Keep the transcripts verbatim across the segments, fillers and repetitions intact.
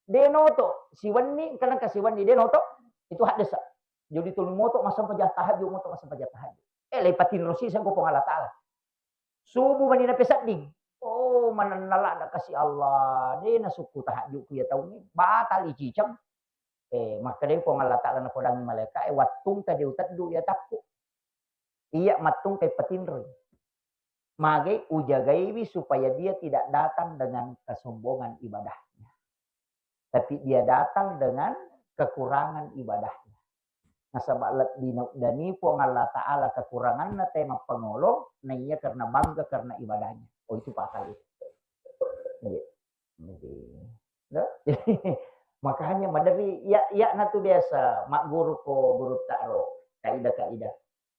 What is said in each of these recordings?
De' noto siwenni, engka nengka siwenni de' noto, itu haddesa. Jadi tuli moto massempajang tahajud, moto massempajang tahajud. Eh, le patinro siseng ko Puang Allah Ta'ala. Subuh mani napesedding. Oh, manenna ladda kasi Allah. De' nasukku tahajudku ya taungnge. Batal iciceng. Eh, makkedai Puang Allah Ta'ala napodangi malaika, eh, wattungka de' uteddu ya takku. Iya mattungka patinroi. Magai ujagaiwi supaya dia tidak datang dengan kesombongan ibadahnya. Tapi dia datang dengan kekurangan ibadahnya. Nasaba lebbi nauddani Puang Allah Ta'ala kekuranganna te mappangolo, naiya karena bangga karena ibadahnya. Oh, itu fatal itu. Iya. Jadi, no? Makanya maderri, ya, ya natu biasa magguru ko guru ta'ro, kaidah-kaidah.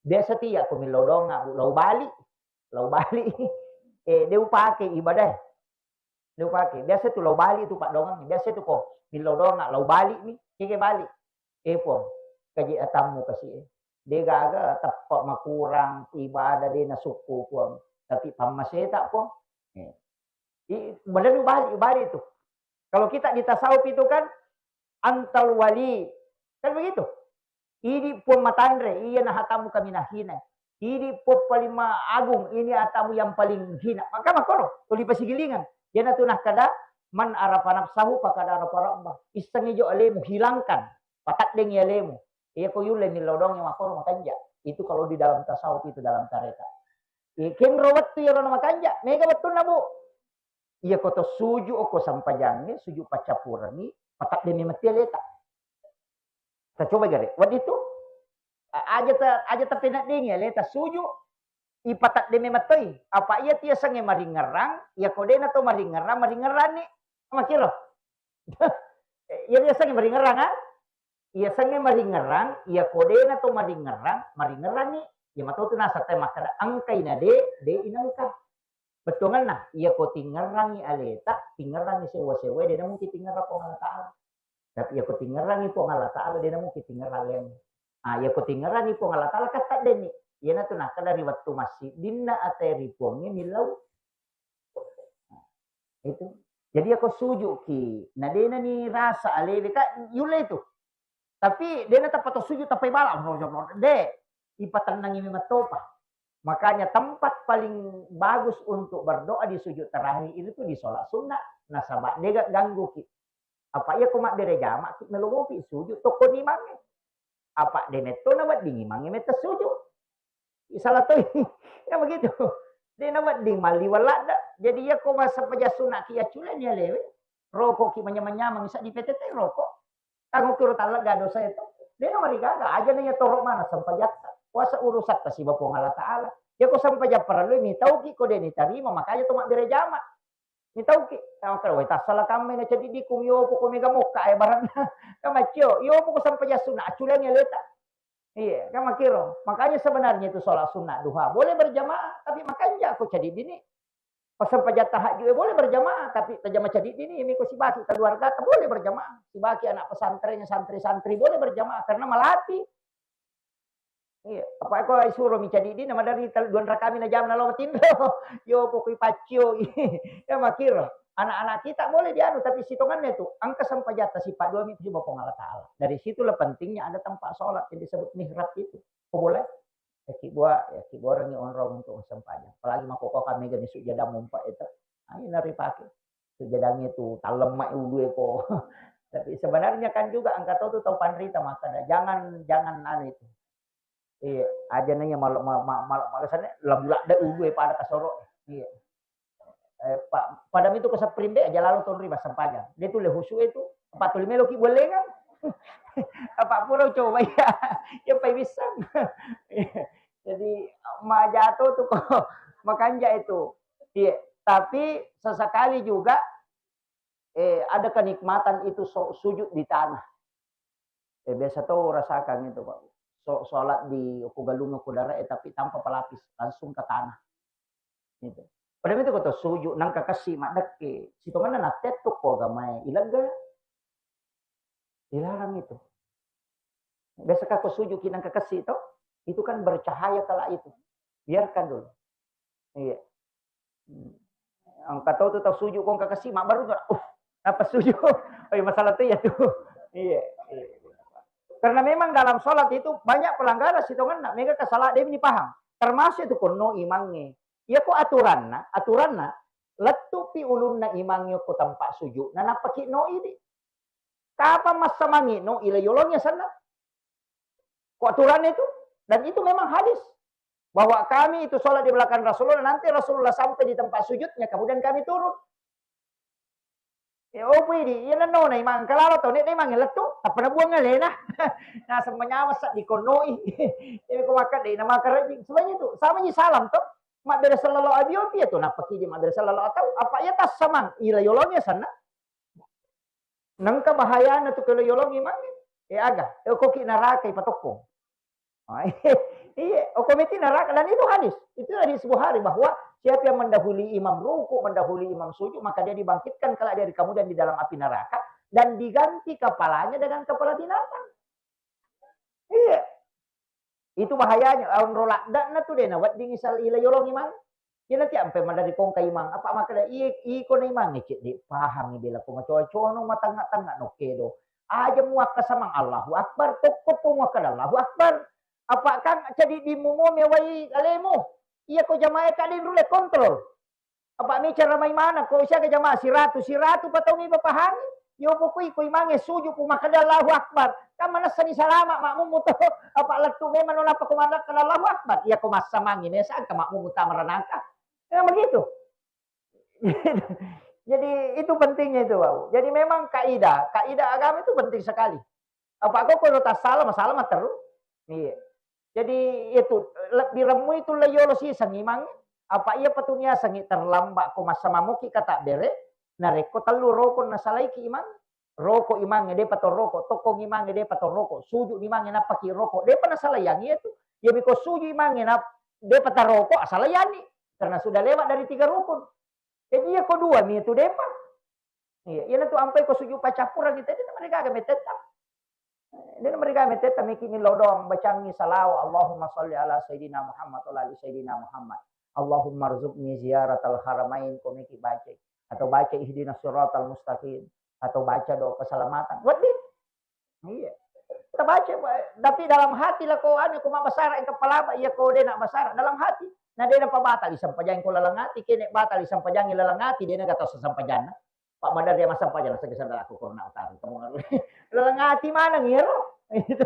Biasa tiya ko millau donga, Bu, lau bali, lau bali. Eh, de' upake ibadah. De' upake. Biasa tu lau bali tu paddongang. Biasa tu ko millau donga, lau bali mi, kege bali. Eh, Puang, kaji atammu kasi, eh. De' gaga teppa makurang ibadah de' nasukku, Puang. Tapi pammaseta, Puang. Eh. I-, bener bali, bali tu. Kalau kita di tasawuf itu kan, antal wali. Kan begitu. Idi Puang matanre, iya nahatamu kami nahina. Idi Puang paling ma-, agung, ini atamu yang paling hina. Maka makoro, tuli pasigilingan. Iyanatu nakkada, "Man arafa nafsahu faqad arafa rabbah." Issengi jo alemu, hilangkan. Pataddengi alemu. Iya ko yulle millau donge makoro makanja. Itu kalau di dalam tasawuf, itu dalam tarekat. Iya, kenro wettu iyaro na makanja, mega wettunna, Bu. Iya ko to suju ko sampajangnge, suju paccappurengi, patadde memetti aleta. Tacoba gare, wedding tu, a-, aja ta, aja tapeneddengi aleta suju, ipatadde memettoi. Apa iya tiasengnge maringerrang, iya ko dena to maringerrang, maringerranni. Makiro. Iya tiasengnge maringerrang, ah? Iya sengnge maringerrang, iya ko dena to maringerrang, maringerranni. Iya mato tu naseng te makkeda, engkai na de, de inengka. Bettuangenna, iya ko tingerrangi aleta, tingerrangi sewa-sewa, de namungkin tingerrang Puang Allah Ta'ala. Tapi iya ko tingerrangi Puang Allah Ta'ala, de namungkin tingerrang alemu. Ah, iya ko tingerrangi Puang Allah Ta'ala, katta denni. Iyanatu nakkeda ri wettu massiddinna ate ri Puangnge millau. Itu. Jadi ako sujuki, na dena ni rasa alewe ka yulle itu. Tapi dena tappa to sujud tappa ibala, de, ipatennangi memang topa. Makanya tempat paling bagus untuk berdoa di sujud terakhir itu tuh di sholat sunnah. Nasaba dega ganggu ki. Apa iya ko mabbere jama ki, melomopi sujud tokko ni mange. Apa de metto na wedding imangnge metta sujud. Salah toi. Ya begitu. De na wedding malliweng ladde. Jadi iya ko massempajang sunna ki accule ni alewe. Roko ki manyamang-nyamang, isa di P T T roko. Tanggo kiro tallegga dosa itu. De na marigaga, aja na iya toro mana sempajatta. Puasa urusatta siba Puang Allah Ta'ala. Ya ko sempajang parellu mitau ki ko de ni tarima, makanya to mabbere jama. Mitauki, tama kero, wai tassala kammai na ceddi dikung, yopo ko mega mokka e baranna. Kamaccio, yopo ko sempajang sunna, acculeangi aleta. Iya, kan makkiro. Makanya sebenarnya itu sholat sunnah duha boleh berjamaah, tapi makanja ko ceddi dini. Pas sempajang tahajud boleh berjamaah, tapi tajama ceddi dini, miko sibaki keluarga boleh berjamaah. Sibaki anak pesantrennya, santri-santri boleh berjamaah karena melatih. Iya, apa ko isuro mi ceddi dina madari tal-, dua rakami na jam na lo matinro. Yo pokoi paccio. Ya makkiro. Anak-anak kita boleh dianu, tapi sitongannya itu engka sempajatta sipa dua mi siba Puang Allah Ta'ala. Dari situlah pentingnya ada tempat sholat yang disebut mihrab itu. Ko boleh? Ya ki dua, ya ki dua orang yang onrong untuk sempajang. Apalagi mako kami gani sujada mumpa itu. Ayo nari pakai. Sujadangnya itu talem mai ulu ko. Tapi sebenarnya kan juga engka to tu tau panrita makkeda, jangan, jangan anu itu. Iya, aja nanya malu, ma-, ma-, malu, malu sana labu ladde ulu e pada kasoro. Iya. Eh, pa-, pada itu ko sapring de aja lalu tonri massempajang. De tu le husu itu, apa tuli melo ki bulengan. Apa pura coba ya. Ya pai bisa. Jadi majato tu ko makanja itu. Iya, tapi sesekali juga eh, ada kenikmatan itu so-, sujud di tanah. Eh, biasa to rasakan itu, Pak. So-, sholat di ku galung ku dara, eh, tapi tanpa pelapis, langsung ke tanah. Gitu. Padahal itu kata sujud, nangka kasih mak dekke. Situ mana natettuk ko gamai, ilega. Dilarang itu. Biasa ko sujud ki nangka kasih to, itu kan bercahaya kala itu. Biarkan dulu. Iya. Hmm. Engka tau tu tau sujud ko engka kasi, mabbaru tu, uh, Nappa sujud. Oh, iya, masalah tu ya tu. Iya, iya. Karena memang dalam sholat itu banyak pelanggaran sitongenna, mega kesalahan, dia ini paham. Termasuk itu kono imangnge. Iya ko aturanna, aturanna, lettupi ulunna imangnge ko tempat sujud, na nappaki no idi. Kapan massamangi no ila yolongi sanna? Ko aturannya itu, dan itu memang hadis. Bahwa kami itu sholat di belakang Rasulullah, nanti Rasulullah sampai di tempat sujudnya, kemudian kami turun. Ya, oh, pui di, iya, nenno na imang kalala to, nek na imang lettu, tappa nabuang alena. Naseng manyameng sa dikonnoi. Jadi ko makkeda na makarejing. Sebenarnya itu, sama ji salam to. Mabbere sallallahu alaihi wasallam to, nappaki di mabbere sallallahu atau apa ya tassamang, ila yolongi sanna. Nengka bahayana tu kalau yolongi imang. Eh, aga, eh, koki neraka ipatokko. Ah, iya, okko meti neraka. Dan itu hadis. Itu hadis Bukhari bahwa siapa yang mendahului imam ruku, mendahului imam sujud, maka dia dibangkitkan kelak dari kamu dan di dalam api neraka dan diganti kepalanya dengan kepala binatang. Iya. Itu bahayanya. Onro laddana tu dena wedding isal ila yolong imang. Iya nanti ampe madari kongka imang. Apa makkeda, iya, iko na imang, cedde pahangi bela ko macoa-coa no matangnga-tangnga no kedo. Aja muakka samang Allahu Akbar, tokko po muakka Allahu Akbar. Apa kan jadi di mumo mewai alemu. Iya ko jamaah kadin rule kontrol. Apa mi cara mai mana ko siaga jamaah siratu, siratu patau mi bapahangi. Yo pokoi ko imange suju ku makkeda Allahu Akbar. Kan manessani salama makmummu to. Apa lettu memang no nappa ko makkeda Allahu Akbar. Iya ko massamangi mesa angka makmummu tamaranaka. Ya begitu. Jadi itu pentingnya itu, Bapak. Jadi memang kaidah, kaidah agama itu penting sekali. Apa kok kalau tak salah, masalah mah terus. Iya. Jadi itu lebbi remmu itu le yolo siseng imang. Apa iya patunia sengi terlambat ko masa mamuki kata bere. Narekko tellu rokon nasalaiki imang. Roko imangnge depa to roko, tokkong imangnge depa to roko, sujud imangnge nappaki roko, depa nasalaiangi itu. Iya miko sujud imangnge nap depa ta roko, asalaianni. Karena sudah lewat dari tiga rukun. Jadi iya ko dua mi itu depa. Iya, iya tu ampai ko sujud pacappurang itu, dia mereka agak meteta. Dia mereka meteta miki milo doang bacangi salawat, Allahumma salli ala Sayyidina Muhammad wa ala ali Sayyidina Muhammad. Allahumma rzuqni ziyaratal haramain, ko miki baca. Atau baca ihdinas siratal mustaqim. Atau baca doa keselamatan. Wedding. Iya. Kita baca, tapi dalam hati lah ko anu ko mabbasara engka palaba iya ko de nak basara dalam hati. Nah de napa batal disampajang ko laleng ati, kene batal disampajang laleng ati de na gato sampajang. Pak Madar dia masampajang segesan aku ko nak utang kamu ngaruh. Laleng ati mana ngiro? Itu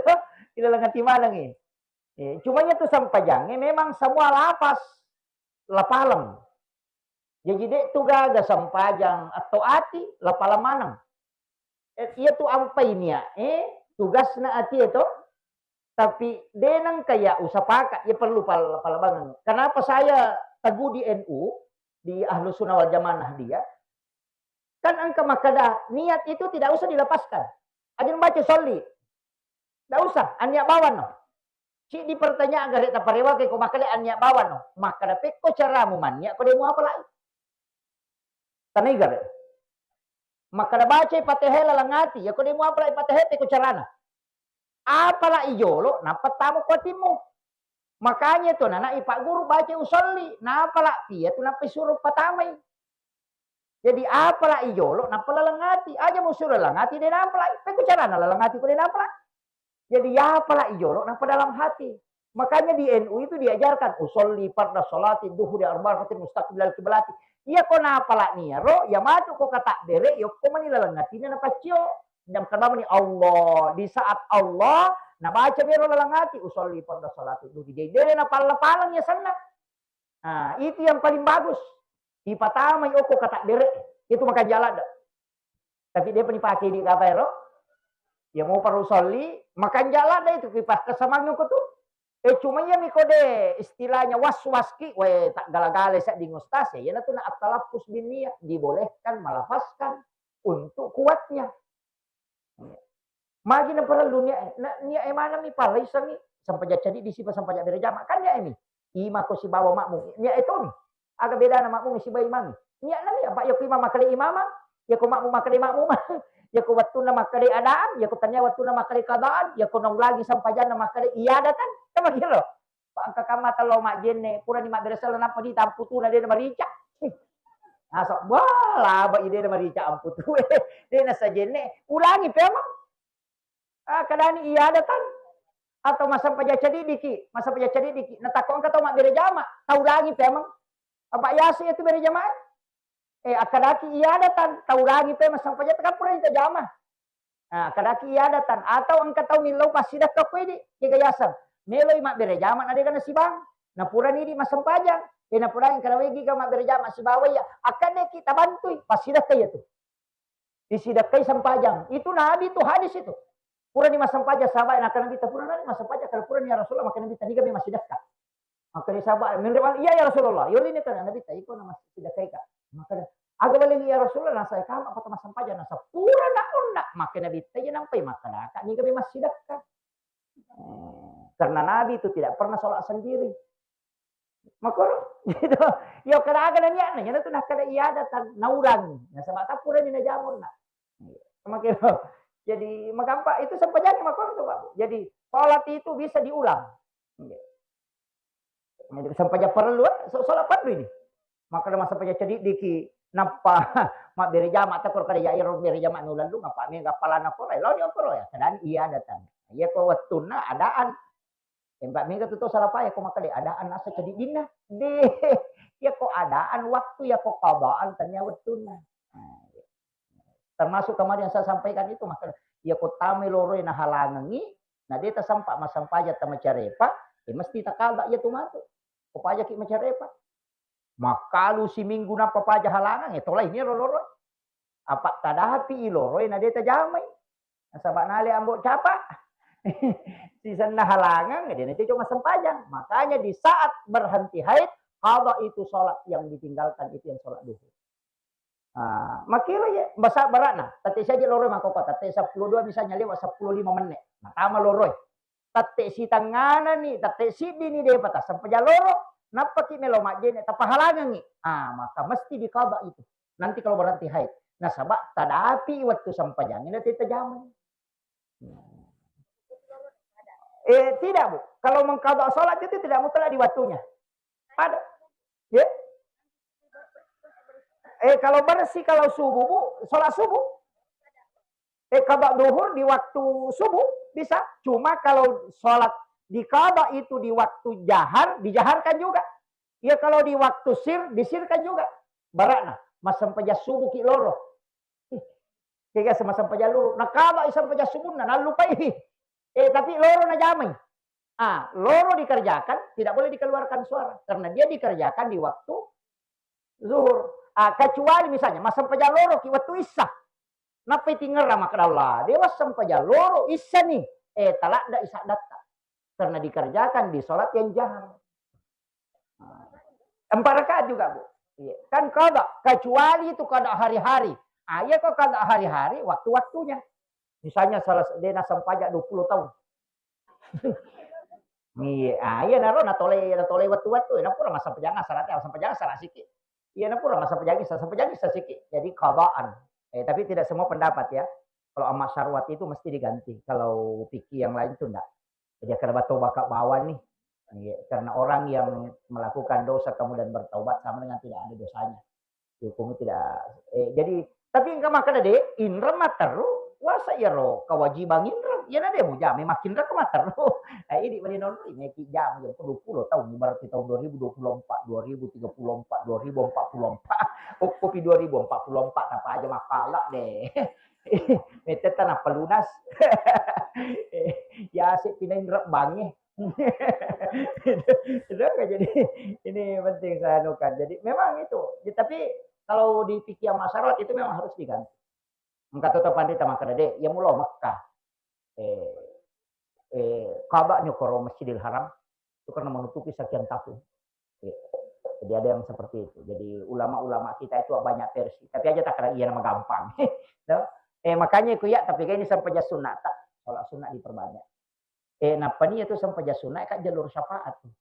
laleng ati mana ngi? Eh, cumanya tu sampajangnya memang semua lapas lapalem. Jadi dek tu gaga sampajang atau ati lapalem maneng. Eh, iya tu ampai nia, eh, tugasna ati itu. Tapi denang kayak usah pakai, ya perlu pal palabangan. Kenapa saya teguh di N U, di Ahlus Sunnah wal Jamaah dia? Kan engka makkeda niat itu tidak usah dilepaskan. Aja baca sholli. Tidak usah, ania bawang no. Cik di pertanyaan gare taparewa ke ko makkeda ania bawang no. Makkeda pekko caramu mannia ko demu apa lai. Tanai gare. Makkeda baca Fatihah laleng ati, ya ko demu apa lai Fatihah pekko carana. Apala ijolo nappa tamu ko atimmu. Makanya tu nana ipak guru baca usolli, napala pia tu nappa suruh patamai. Jadi apala ijolo nappa laleng ati, aja mu suruh laleng ati de napala. Pekko carana laleng ati ko de napala. Jadi apala ijolo nappa dalam hati. Makanya di N U itu diajarkan usolli farda sholati duhri arba'a rakaatin mustaqbilal kiblati. Iya ko napala niaro, ya matu ko kata bere, yokko mani laleng atina napaccio. Dan kedamani Allah, di saat Allah nabaca bero laleng ati, usolli farda sholati duhri. Jadi dere napalla-paleng ya senna. Nah, itu yang paling bagus. Ipatamai okko kata bere, itu maka jalan dah. Tapi dia pun dipakai di apa ero? Ya mau perlu soli, maka jalan dah itu kipas kesamangnya kok tuh. Eh cuma ya miko de istilahnya was-was ki, we tak gala-gala saya di ngustas ya, ya tu nak at-talaffuz bin niat, dibolehkan melafazkan untuk kuatnya. Magi na parellu nia, na, nia e maneng mi pallaisengngi, sampaja cadi disipa sampaja bere jama. Kan nia e mi. Ima ko sibawa makmum. Nia e tomi. Aga bedana makmum sibawa imam. Nia na mi apa yako imam makkeda imamang, yako makmum makkeda makmumang. Yako wettunna makkeda adaan, yako tania wettunna makkeda kadaan, yako naulangi sampajanna makkeda iadatan. Kan makiro. Pa engka kamma tello majjenne, purani mabbere selleng nappa ditampu tuna de marica. Nasaba laba ide na marica amputu. De na sajenne, ulangi pemang. Ah, kadani iadatan. Atau massempajang cadiddiki, massempajang cadiddiki. Natakko engka tau mabbere jama, taulangi pemang. Apa yase itu bere jama? Eh, akkadaki iadatan, taulangi pemang sempajang kan pura tajama. Nah, kadaki iadatan atau engka tau millau passidekka ko idi, kega yaseng. Meloi mabbere jama na dega nasibang. Na purani di massempajang. Eh, na purani engka nawegi ga mabbere jama sibawa iya. Akkadeki tabantui, passidekka iya tu. Disidekkai sempajang. Itu Nabi tu hadis itu. Purani massempajang sahabat, na Nabi ta purani massempajang, kalau purani ya Rasulullah, maka Nabi ta niga massidekka. Maka ni sahabat, menurut iya ya Rasulullah, yori ni kan Nabi ta iko na massidekkai ka. Maka aga balik ya Rasulullah, nasa kama kota massempajang, nasa pura na onna, maka Nabi ta iya nampai maka daka niga massidekka. Eh, karena Nabi itu tidak pernah sholat sendiri. Makoro, gitu. Ya kada aga na niatna, yana tu nakkada iadatan, naurangi. Nasaba ta purani najamurna. Makiro. Jadi magampa itu sempajang makoro tu, Pak. Jadi sholat itu bisa diulang. Jadi sempajang perlu, eh, so-, sholat perlu ini. Maka ada masa pajak cedidiki, nappa mabbere jama ta koro kada ya iro bere jama nulallu, apa mega palana koro, launi koro ya, kadani iadatan. Iya ko wettunna adaan. Empa mega tu to salah paham ko makkeda adaan asa cedidinna. De, iya ko adaan waktu, iya ko qadaan tania wettunna. Nah, iya. Termasuk kemarin yang saya sampaikan itu, maka iya ko tamai loroi nahalangengi, na de tasempa massempajang tamacarepa, eh, mesti takaba iya tu matu. Ko pajaki macarepa. Makkalu siminggu nappa paja halangang, eh, tolai ni ro loroi. Apa tadapi i loroi na de tajamai. Nasaba nale ambo capa. Sisenna halangang, de na cocok massempajang. Makanya di saat berhenti haid, qada itu sholat yang ditinggalkan, itu yang sholat duhur. Ah, makiro ye, basa barana, tette saja loroi makoko, tette sepuluh dua misalnya lewat sepuluh lima menit. Natama loroi. Tette sitengana ni, tette siddi ni depa tassempajang loro, nappaki melo majjene, tapahalangengi. Ah, maka mesti diqada itu. Nanti kalau berhenti haid. Nasaba tadapi waktu sempajang ini tette jamai. Eh, tidak, Bu. Kalau mengqada sholat itu tidak mutlak di waktunya. Ada. Ya. Eh, kalau bersih, kalau subuh, Bu, sholat subuh. Eh, qada duhur di waktu subuh bisa. Cuma kalau sholat diqada itu di waktu jahar, dijaharkan juga. Ya, kalau di waktu sir, disirkan juga. Barana, massempajang subuh ki loro. Ih, kega massempajang loro. Naqada i sempajang subuhna, nallupai. Eh, tapi loro najamai. Ah, loro dikerjakan, tidak boleh dikeluarkan suara. Karena dia dikerjakan di waktu zuhur. Ah, kecuali misalnya, massempajang loro ki waktu isya. Nappai tingerra makkeda Allah, de wassempajang loro isya ni. Eh, taladda isya datta. Karena dikerjakan di sholat yang jahar. Nah, empat rakaat juga, Bu. Iya. Kan qada, kecuali itu qada hari-hari. Ah, iya kok qada hari-hari, waktu-waktunya. Misalnya salah se-, de nassempajang dua puluh tahun. Iya, ah, iya naro natolai, natolai wettu-wettu, eh, napura massempajang asar, ate massempajang asar siki. Iya, napura massempajang isya, sempajang isya siki. Jadi qadaan. Eh, tapi tidak semua pendapat ya. Kalau Ahmad Syarwat itu mesti diganti. Kalau fikih yang lain tuh enggak. Jadi kada batoba ka bawang nih. Iya, karena orang yang melakukan dosa kemudian bertaubat sama dengan tidak ada dosanya. Hukum tidak, eh, jadi, tapi engka makkeda de, inreng matteru, wasa iyaro kewajiban inreng, iyana de mujama makkinreng ko matteru. Eh, idi mani nonroi, meki jama jam dua puluh tahun, berarti tahun dua ribu dua puluh empat, dua ribu tiga puluh empat, dua ribu empat puluh empat. Oh, kopi dua ribu empat puluh empat, apa aja makkala de. Meteta nappa lunas. Ya, si pinainreng bangi. Itu kan jadi ini penting saya anukan. Jadi memang itu. Ya, tapi kalau di fikih masyarakat itu memang harus diganti. Engka to panrita makkeda de, ya mulo Mekah. Eh, eh, Ka'bah nyokoro Masjidil Haram itu karena menutupi sekian tahun. Iya. Jadi ada yang seperti itu. Jadi ulama-ulama kita itu banyak versi. Tapi aja tak kira iya nama gampang. No? Eh, makanya itu ya, tapi ini sempajang sunat tak. Sholat sunat diperbanyak. Eh, nappa ni itu sempajang sunat kan jalur syafaat tuh.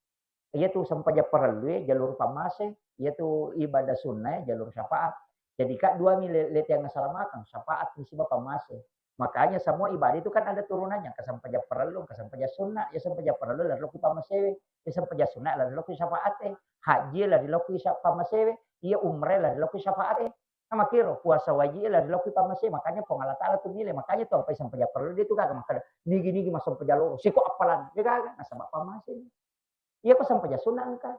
Iya tuh sempajang parellu ya, jalur pammase. Iya tuh ibadah sunnah ya, jalur syafaat. Jadi kak dua mi le-, lete yang asalamakang, syafaat ni siba pammase. Makanya semua ibadah itu kan ada turunannya, ke sempajang parellu, ke sempajang sunnah, ya sempajang parellu lalu ku pammasewe, ya sempajang sunnah lalu ku syafaat eh, haji lalu ku sa-, pammasewe, Iya umrah lari lokko syafaat e. Nah, makkiro puasa wajib lari lokko pammase, makanya Puang Allah Taala tu nilai, makanya tu ampai sempajang parellu de tu gaga makkeda nigi-nigi massempajang loro siko appalan, de gaga nasaba pammase. Iya ko sempajang sunna engka.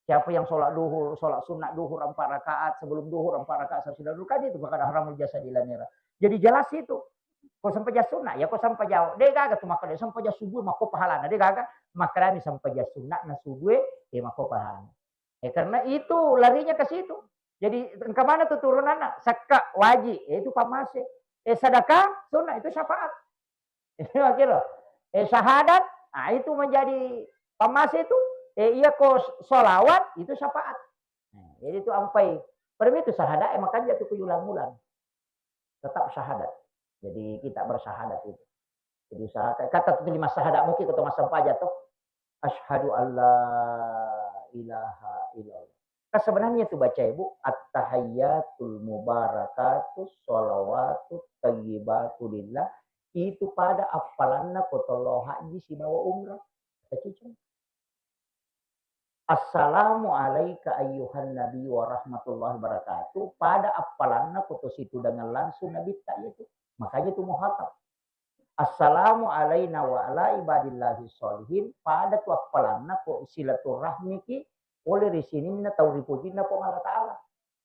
Siapa yang sholat duhur, sholat sunat duhur empat rakaat, sebelum duhur empat rakaat, sesudah duhur, kan itu fakad haramul jasadi lanera. Jadi jelas itu. Ko sempajang sunat, ya ko sempajang, de gaga tu makkeda sempajang subuh makko pahalana, de gaga. Makkedami sempajang sunat na subuh, eh makko pahalana. Eh karena itu larinya ke situ. Jadi engka mana tu turunanna, sekka wajib, eh, itu pammase. Eh sedekah sunat itu syafaat. Itu makkiro. Eh syahadat, nah itu menjadi pammase itu. Eh iya ko sholawat itu syafaat. Nah, jadi itu ampai. Pada itu syahadat, eh, makanya tu kuulang-ulang. Tetap syahadat. Jadi kita bersyahadat itu. Jadi usahakan kata tu lima syahadat mungkin kata masa paja tu. Asyhadu alla ilaha illallah. Kan sebenarnya tu baca ibu, at-tahiyyatul mubarakatus sholawatut thayyibatu lillah, itu pada appalanna ko tollo haji sibawa umrah. Kata cicing. Assalamu alaika ayyuhan nabi wa rahmatullahi wabarakatuh. Pada appalanna ko to situ dengan langsung nabi tak itu. Makanya tu muhatab. Assalamu alaina wa ala ibadillahi sholihin. Pada tu appalanna ko silaturahmi ki oleh ri sininna tau ripojinna Puang Allah Taala.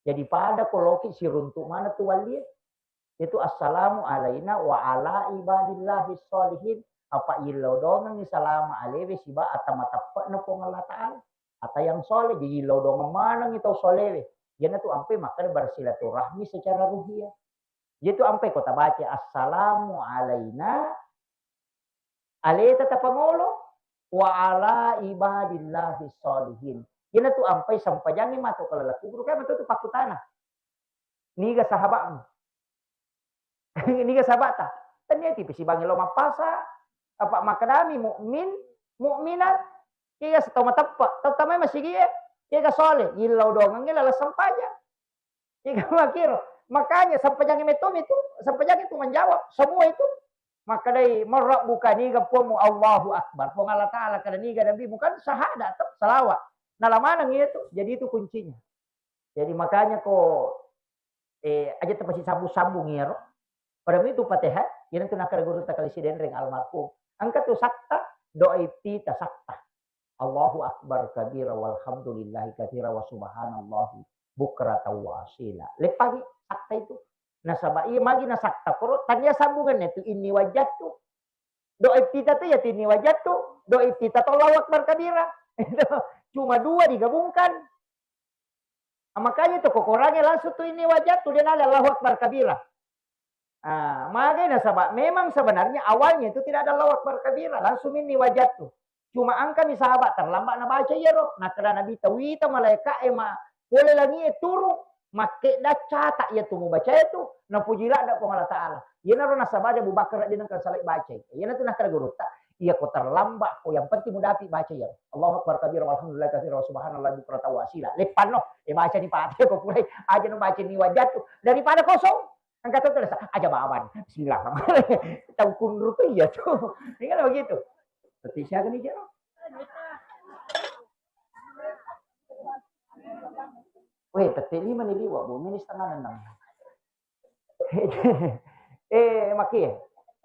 Jadi pada ko loki siruntuk mana tu walie. Itu assalamu alaina wa ala ibadillahi sholihin. Apa illau dongengi salama alewe siba ata mateppe'na Puang Allah Taala. Ata yang soleh, jadi illau dongeng manengi tau solewe. Iyanatu ampai makkeda bersilaturahmi secara ruhiyah. Iyatu ampai ko tabaca assalamu alaina, aleta tapangolo, wa ala ibadillahi sholihin. Iyanatu ampai sempajangi matu ke laleng kuburu, kae matu tu pakkutana. Niga sahabatmu? Niga sahabatta? Tennia tipi sibangi lo mappasa, apa makkedami mukmin, mukminat, kega setau mateppe, tau tamai masigie, kega soleh, illau dongengnge laleng sempajang. Kega makiro. Makanya sempajangi metto mitu, sempajangi itu menjawab semua itu. Makkedai, "Man rabbuka?" Niga puangmu? "Allahu Akbar." Puang Allah Ta'ala. Kada niga nabimu? Kan syahadat to, salawat. Nalamaneng itu. Jadi itu kuncinya. Jadi makanya ko, eh, aja tepasi sambung-sambung iyaro. Pada itu Fatihah, iyanatu nakkeda gurutta Kali Sidenreng almarhum. Engka tu sakta, doa iftitah sakta. Allahu Akbar kabira walhamdulillahi katsira wa subhanallahi bukratan wa asila. Leppangi sakta itu. Nasaba iya magi nasakta koro, tania sambunganna tu inni wajjahtu. Doa iftitah tu ya inni wajjahtu, doa iftitah tu Allahu Akbar kabira. Cuma dua digabungkan. Ah, makanya itu ko Korangnge langsung tu inni wajjahtu, de nala Allahu Akbar kabira. Ah, magai nasaba memang sebenarnya awalnya itu tidak ada Allahu Akbar kabira, langsung inni wajjahtu. Cuma engkami sahabat terlambat nabaca iyaro, nakkeda Nabi, "Tawita malaika e ma pole langi e turung, makkedda catat iyatu mubaca itu, napuji ladda Puang Allah Ta'ala." Iyanaro nasaba Abu Bakar de nengka salai bacai. Iyanatu nakkeda gurutta, "Iya ko terlambat ko, yang penting mudapi baca iyaro. Allahu Akbar kabira walhamdulillahi katsira wa subhanallahi bukratan wa asila." Leppanno, eh, baca ni Fatihah ko pulai, aja no baca inni wajjahtu. Daripada kosong. Engka to terasa, aja bawan. Bismillahirrahmanirrahim. Tau kunru tu iya tu. Ini kan begitu. Tapi siaga ni, Jero? Weh, tapi lima ni liwa, Bu. Ini setengah enam. Eh, maki.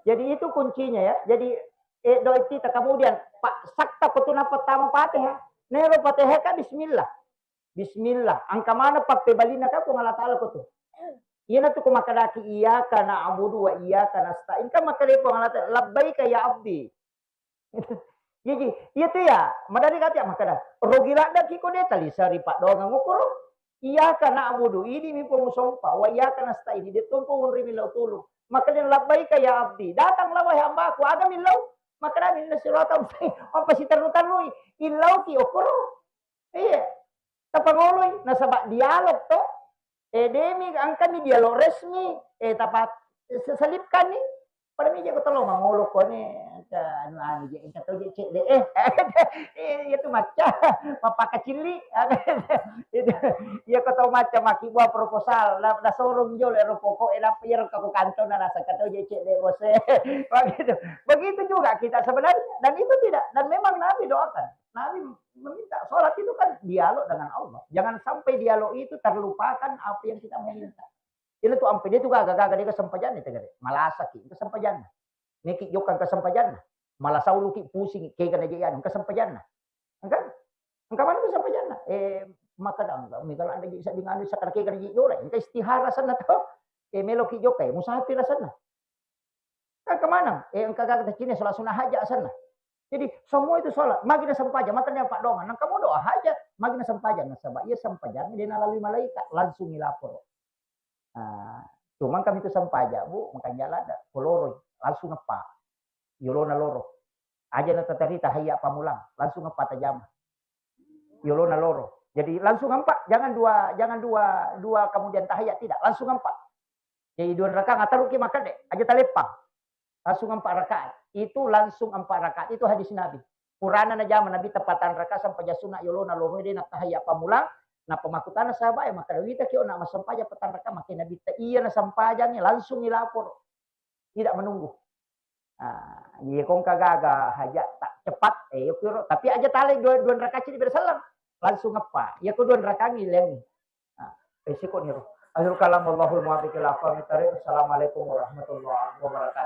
Jadi itu kuncinya ya. Jadi, eh, doa iftitah. Kemudian, Pak, sakta ko tu napattama Fatihah. Nero Fatihah kan bismillah. Bismillah. Engka maneng pappebalinna ka Puang Allah Ta'ala ko tu. Iyanatu ko makkedaki, "Iyyaka na'budu wa iyyaka nasta'in." Kan makkeda Puang Allah Ta'ala, "Labbaika ya abdi." Jadi, iya tu ya, madari kati makkeda, "Rugi laddaki ko de taliseri paddoangeng ukuro. Iyyaka na'budu, idi mi Puang musompa, wa iyyaka nasta'in, de tompa unri millau tulung." Makkeda, "Labbaika ya abdi." Datanglah wahai hambaku, aga millau? Makkeda, "Minna sirata mustaqim." Apa siterru-terrui? Illauki ukuro. Iya. Tapangoloi, nasaba dialog to. Eh, demi engkami dialog resmi, eh, tapa se-, selipkanni. Pada mija ko tolo mangolo ko ne, anu, anu je, engka to je cedde. Eh, iya tu macca, mappakacilli. Itu, iya ko tau macca makkibua proposal, na, nasorong jolo ero pokok e, nappa iyaro ko kantong na nasengka to je cedde, bos e. Begitu. Begitu juga kita sebenarnya. Dan itu tidak, dan memang Nabi doakan. Nabi meminta, sholat itu kan dialog dengan Allah. Jangan sampai dialog itu terlupakan apa yang kita meminta. Iyana tu ampe de tu gaga-gaga de ga sempajanna tegare. Malasaki, engka sempajanna. Meki jokka engka sempajanna. Malasau luki, pusingi, kega na je anu, engka sempajanna. Engka? Engka maneng tu sempajanna. Eh, makkeda engka, mega ladde ji sedding anu, sakkeda kega na je jolo. Engka istihara asenna to. Eh, meloki jokka, eh, musafir asenna. Kan engka maneng, eh, engka gaga taccinna sholat sunnah hajat asenna. Jadi, semua itu sholat. Magi na sempajang, makkeda paddoangeng. Nengka mo doa hajat, magi na sempajang. Nasaba iya sempajang de nalalui malaikat, langsung ilaporo. Ah, cuma kami tu sempajang, Bu, makanja ladde, ko loroi, langsung eppa. Yolona loro. Aja na tatarita hayya pamulang, langsung eppa tajama. Yolona loro. Jadi langsung empat, jangan dua, jangan dua, dua kemudian tahayya, tidak, langsung empat. Jadi dua rakaat, attaruki makkeda, aja taleppang. Langsung empat rakaat. Itu langsung empat rakaat. Itu hadis Nabi. Purana najama Nabi tepatan rakaat sempajang sunna yolona loro de nattahayya pamulang. Nappa makkutana sahabat e, makkeda, "Wita ki ona massempajang petang rakaat?" Makkeda Nabi, "Iya nasempajangi, langsung ilaporo." Tidak menunggu. Ah, iya kongka gaga hajat tak cepat, eh, iya kiro. Tapi aja talai dua, dua rakaat cedde beda sallang. Langsung eppa. Iya ko dua rakaat ngilengi. Ah, eh, siko niro. Akhirul kalam, wallahul muwaffiq ila aqwamit thariq. Assalamualaikum warahmatullahi wabarakatuh.